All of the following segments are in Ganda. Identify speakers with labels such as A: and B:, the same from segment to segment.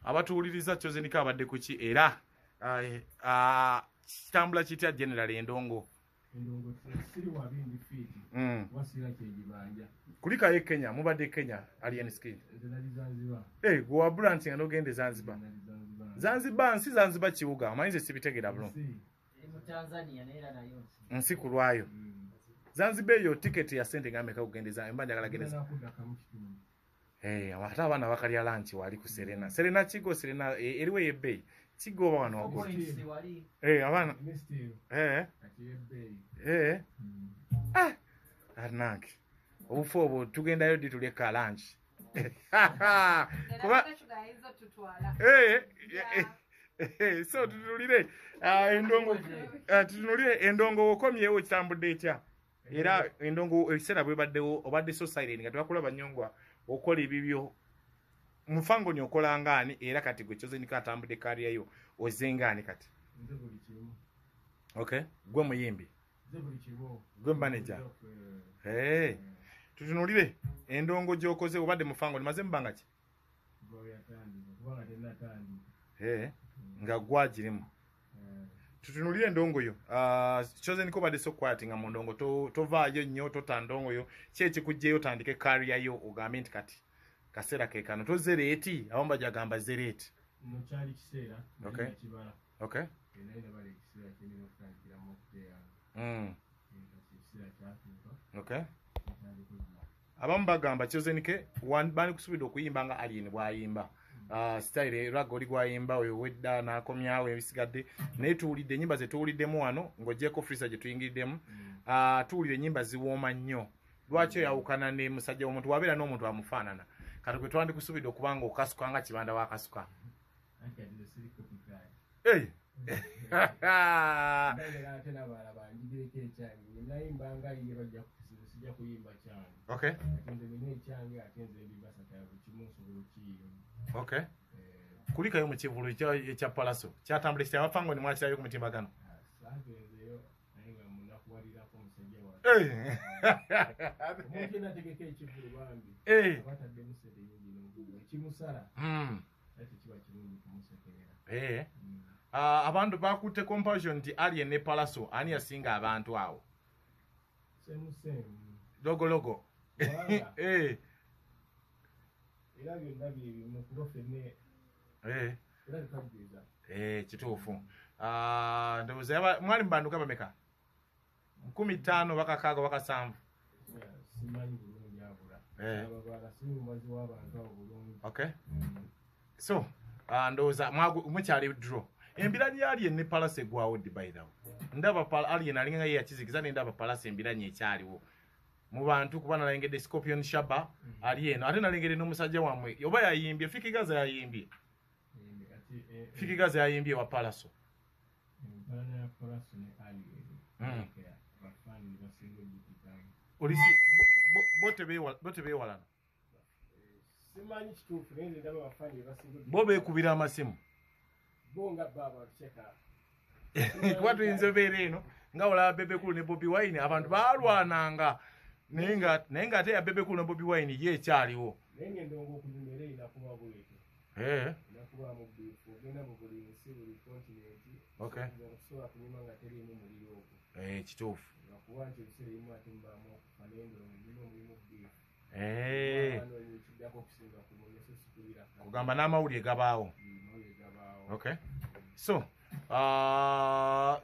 A: Abatuwuliriza, Chosen K abadde kuki era kitambula kitya general endongo?
B: Endongo siri wabindi fit. Wasira kyegibanja.
A: Kulikayo e Kenya, mubadde Kenya, Alien Skin?
B: Nze nali Zanzibar.
A: Eh, gwe wa branch nga n'ogenda e Zanzibar?
B: Nali Zanzibar.
A: Zanzibar nsi? Zanzibar kibuga? Amanyi nze sibitegeera bulungi.
B: Nsi.
C: Mu Tanzania naye era nayo nsi.
A: Nsi ku lwayo. Zanzibar eyo tiketi ya sente nga meka kugenda e mba njagala genda?
B: Nakudda kamu kitundu.
A: Eh, ate abaana bakalya lunch wali ku Serena. Serena kigo, Serena eriwo ey'ebbeeyi kigo oba wano waggulu?
C: Points wali.
A: Eh, abaana.
B: Emesiteero. Kati ebbeeyi.
A: Ah, anange, obufu obwo tugendayo ddi tulye ka lunch? Kuba Eh, eh, eh, so tutunulire endongo, tutunulire endongo okomyewo, kitambudde etya? Era endongo ebiseera bwebaddewo obadde so silent nga tebakulaba nnyo nga okola ebibyo. Mufangoni okola ngaani? Era kati gwe Chosen K atambudde career yo, ozze ngaani kati?
B: Nze buli kimu.
A: Okay, gwe muyimbi?
B: Nze buli kimu.
A: Gwe manager? Hey. Tutunulire endongo gy'okoze. Obadde mufangoni maze mubanga ki?
B: Gwe yatandika kubanga tennatandika.
A: Hey. Nga gwagirimu. Tutunulire endongo yo. Chosen K obadde so quiet nga mu ndongo tovaayo nnyo, tota ndongo yo. Ki ekikuggyeyo otandike career yo, ogambe nti kati kaseera ke kano? Tozze late? Abamu bajagamba zze late.
B: No, kyali kiseera. Nakibala. Naye nabala ekiseera kyenina okutandikiramu okuteeyanga. Kati ekiseera kyatuuka. Ntandika ozza.
A: Abamu bagamba Chosen K bandikusubidde okuyimba nga Alien bw'ayimba, style ragga oli gwayimba oyo wedda n'akomyawo ebisigadde, naye tuwulidde ennyimba ze tuwuliddemu wano ng'oggyeko Frisa gye tuyingiriddemu. Tuwulira ennyimba ziwooma nnyo. Lwaki oyawukana ne musajja? Omuntu wabeera n'omuntu amufaanana, kati gwe twandikusubidde okuba nga okasuka nga Kibanda wakasuka.
B: Anti kati nze siri copycat.
A: Hey.
B: Ndagala ate n'abalala banjigireko ekyange. Nayimba nga ye bajja kusiza, sijja kuyimba kyange. Ate nze nina ekyange, ate nze ndi versatile, buli kimu nsobola okukiyimba.
A: Kulikayo mu kivulu ekya Palaso, kyatambula kitya? Abafangoni mwakirayo ku mutimbagano?
B: Saagenzeyo naye nga munakuwalirako omusajja wange. Omuntu yenna ategeka ekivulu bambi aba ataddemu sente nyingi n'obudde ekimusala, era tekiba kirungi kumusekerera.
A: Ah, abantu bakutte comparison nti Alien ne Palaso ani yasinga abantu awo?
B: Same same.
A: Logologo.
B: Kubanga era byonna byebimu kuba ffenna era tetwageza.
A: Eh, kituufu. Ah, ndowooza mwali mu bantu nga bameka, 5,000, bakakaaga, bakasanvu?
B: Simanyi bulungi abula. Ababala siri mubazi w'abantu abo bulungi.
A: Okay, so ndowooza mukyali draw. Embiranyi ya Alien ne Palaso egwawo ddi, by the way? Ndaba Alien alinga ye yakizikiza, ne ndaba Palaso embiranyi ekyaliwo mu bantu, kuba nalengedde Scorpion Shaba ali eno, ate nalengedde n'omusajja wammwe oba yayimbye, Fik Gaza yayimbye.
B: Kati
A: Fik Gaza yayimbye wa Palaso.
B: Empalana ya Palaso ne Alien bafaani basinga ogipitamu.
A: Olisi bo tebeewalana?
B: Simanyi kituufu naye nze ndaba bafaani basinga.
A: Bo beekubira amasimu?
B: Bo nga bo abantu kyeka.
A: Kuba tuyinza obeera eno nga olaba Bebe Cool ne Bobi Wine, abantu baalwananga, naye nga ate ya Bebe Cool ne Bobi Wine ye ekyaliwo.
B: Naye ng'endongo okunyuma era erina kuba bwetyo. Erina kubaamu beef, ogenda mu buli nsi, buli continent. Okusobola kunyuma nga teriimu muliro ogwo.
A: Eh, kituufu.
B: Lwakuba nti ebiseera ebimu ate mubaamu okufa, naye endongo enyuma mulimu beef. Banoonya ekiddako okusinga ku bunye, so sikubira.
A: Kugamba n'amawulire gabaawo.
B: Mawulire gabaawo.
A: Okay, so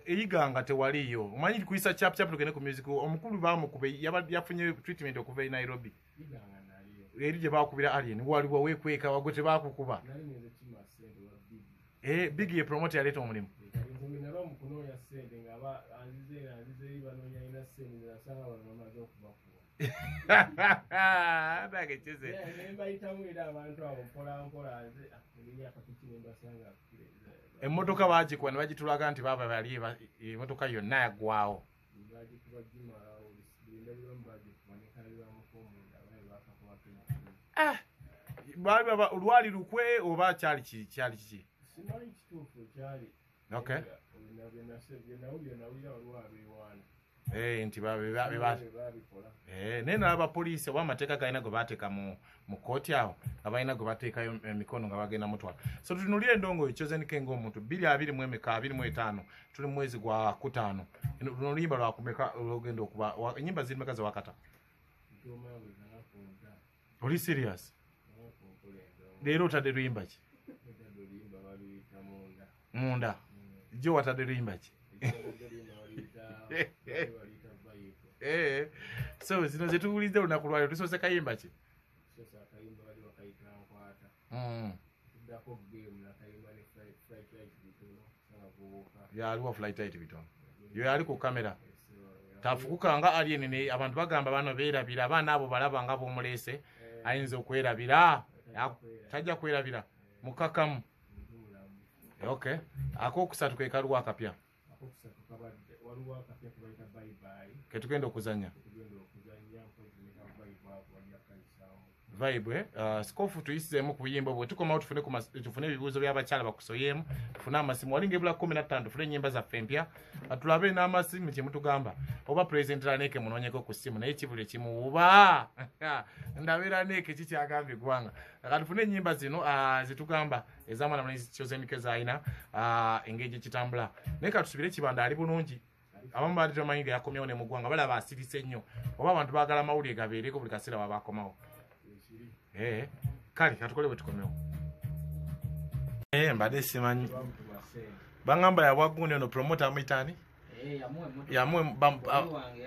A: eyiganga tewaliyo omanyi kuyisa chap chap. Tugende ku music. Omukulu bamukube yafunye treatment okuva e Nairobi.
B: Iganga naliyo.
A: Eri gye bakubira Alien waliwo weekweka wagwe tebakukuba?
B: Nali ngenze kima ssente wa Bigi.
A: Eh, Big ye promoter yaleeta omulimu.
B: Kati nze bwe naba mu kunoonya ssente nga anzize era anzize eri banoonya alina ssente, nze nasanga bano bamaze okubakuba.
A: Bange kize.
B: Ne mbayitamu era abantu abo mpola mpola, nze nlinnya akapiki ne mbasanga.
A: Emmotoka bagikuba ne bagitulaga nti baaba bali emmotoka yonna yaggwawo.
B: Bagikuba gimalawo, buli ndabirwamu bagikuba nekalabirwamuko omunda abaye bakakubako.
A: Ah, baali lwali lukwe oba kyali kyali kiki?
B: Simanyi kituufu ekyali. Byenawulira, nawulira waliwo abeewaana.
A: Nti naye nalaba poliisi oba amateeka galina gwe bateeka mu kkooti awo nga balina gwe bateekayo emikono nga bagenda mutwala. So tutunulire endongo Chosen K ng'omuntu 2025 tuli mu mwezi gwa 5. Luno oluyimba lwakumeka olugenda okuba ennyimba ziri meka zewakata? Oli serious? Leero otadde luyimba ki? Munda. Jo watadde luyimba ki? So zino zetuwulidde olunaku lwaleero tusoose kayimba ki? Yaliwo flight height bitono. Yo yali ku kamera. Tafukuka nga alien ne abantu bagamba bano beerabira abaana abo balaba nga b'omuleese ayinza okwerabira. Tajja kwerabira. Mukakamu. Okay. Akokusatu ke kaluwa akapya. Ketugenda okuzannya. Vibe sikofu tuyisizeemu ku buyimba bwe tukomawo tufune ebibuuzo by'abakyala bakusoyeemu tufune amasimu walinga ebula 15 tufune ennyimba zaffe empya tulabe n'amasimu kye mutugamba oba President Raneke munoonyeko ku ssimu naye kibuli kimuwuba ndabe Raneke kikyagambye eggwanga. Kati tufune ennyimba zino zitugamba ez'amwana mulenzi Chosen K z'alina engeri gye kitambula naye katusubire Kibanda ali bulungi. Abamu baali tebamanyi nga yakomyewo ne mu ggwanga balaba asirise nnyo oba abantu baagala amawulire gabeereko buli kaseera babakomawo. Kale katukole bwe tukomewo. Mbadde simanyi bangamba yawagundi ono promoter amuyita ani? Yamuwe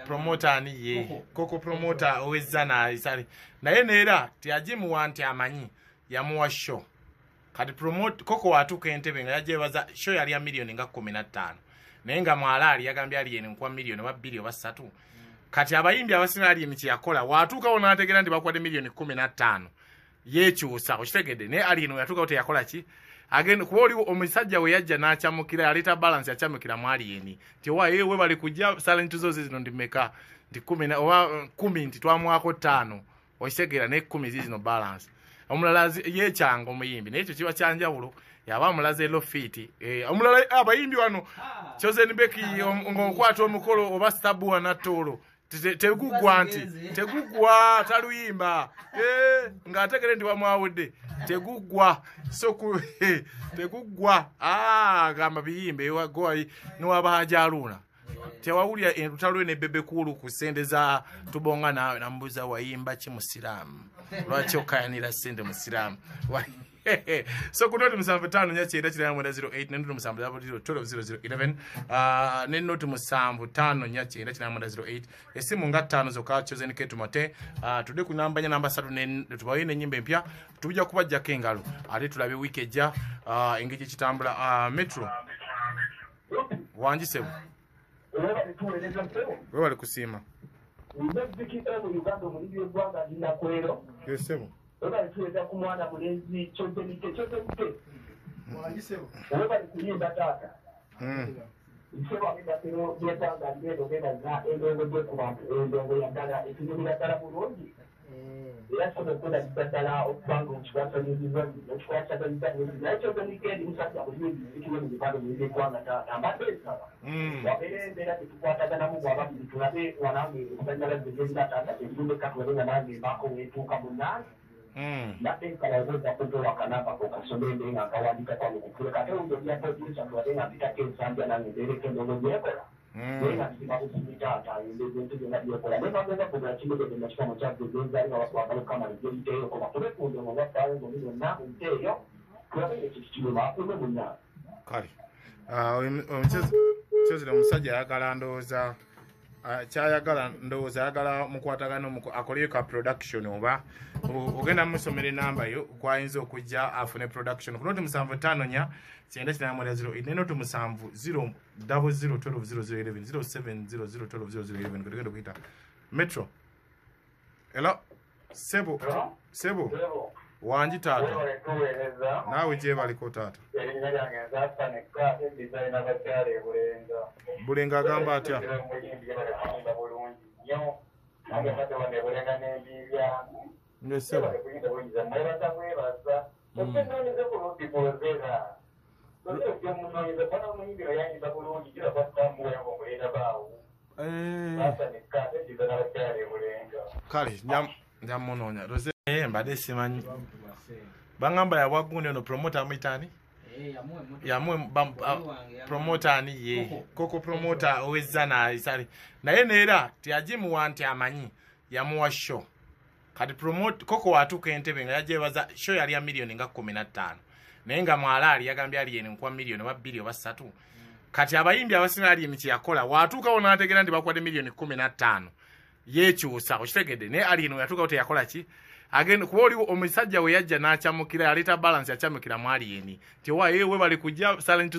A: promoter ani ye koko promoter ow'ezzana isale naye neera teyagimuwa nti amanyi yamuwa show. Kati promote koko watuuka Entebbe nga yajebaza show yali ya miliyoni nga 15 naye nga mwalaali yagambye aliyeni nkuwa miliyoni oba 2 oba 3. Kati abayimbi abasinga aliyeni kye yakola watuukawo n'ategeera nti bakuwadde miliyoni 15 yeekyusa okitegedde naye aliyeni we yatuukawo teyakola ki agenda kuba oli omusajja we yajja n'akyamukira yaleeta balance yakyamukira mu aliyeni nti owa yewe bali kujja salenti zo zino ndi mmeka nti 10 oba 10 nti twamuwaako 5 okitegeera naye 10 zizino balance. Omulala yeekyanga omuyimbi naye ekyo kiba kyanjawulo yaba amulaze elo fiiti. Omulala abayimbi wano Chosen Becky ng'okwata omukolo oba Stabua Natoolo tegugwa nti tegugwa taluyimba ng'ategere nti bamwawudde tegugwa so tegugwa gamba biyimbe niwaba Haji tewawulira entalo ne Bebe Cool ku ssente za tubonga naawe nambuuza wayimba ki musiraamu lwaki okayanira ssente musiraamu. So ku noti 7 5 4 9 9 08 ne noti 7 0 12 0 0 11 ne noti 7 5 4 9 9 08 esimu nga 5 zokka Chosen K tumate tudde ku namba namba 3 tubawe n'ennyimba empya tujja kubajjako engalo ate tulabe wiiki ejja engeri kitambula. Metro wangi sebo webale kusiima. Sebo
D: webale ku mwana mulenzi Chosen K. Chosen K webale kuyimba taata endongo yaddala etunyumira ddala bulungi era sobola okwerabisa ddala okubanga okikwasaganyizza naye Chosen K ndi musajja muyimbi zikiwe mu Uganda omuyimbi eggwanga taata mbadde nsaba wabeere embeera tetukwataganamu bwababiri tulabe wanange okusanyalaze gyerina taata tebiyumeka tulabe nga nange mbaako weetuuka munnange mbadde nsaba obuuza kutola akanamba kokasome mbe nga nkawandiika kwange kutuleka ate wuyo byaproducer tulabe nga mpitako ensambya nange mbeereko endongo gyekola naye nga nzima buzibu taata ebintu byonna byekola naye bagenda kugula kimegede nakikamo kyadde gyenzaali nga bakwagala okukamala gyeyiteeyo koma tube ku ndongo nga ffaayo ngomi yonna muyiteeyo tulabe ekyo kikinyuma akume munnange.
A: Kale omukyezi omusajja ayagala ndowooza kyayagala ndowooza ayagala mukwatagana akoleyo ka production oba ogenda musomera enamba yo kwayinza okujja afune production ku noti 7 5 4 9 9 0 ne noti 7 0 00 12 00 11 07 00 12 00 11 kutugenda kuyita Metro. Hello sebo sebo wangi taata naawe gyebaliko taata. Bulenga agamba atya? Nesebo Kale njamunoonya Rose mbadde simanyi bangamba yawagundi ono promoter amuyita yamuwe promoter ani ye koko promoter owezana isali naye neera teyagimuwa nti amanyi yamuwa show kati promote koko watuuka entebe nga yajebaza show yali ya miliyoni nga 15 naye nga mwalaali yagambye ali eno nkuwa miliyoni oba 2 oba 3 kati abayimbi abasinga ali emichi yakola watuukawo n'ategeera nti bakuwadde miliyoni 15 yeekyusa okitegedde naye ali eno yatuukawo teyakola ki agenda kuba oli omusajja we yajja n'akyamukira yaleeta balance yakyamukira mu alien nti wa yewe bali kujja silent.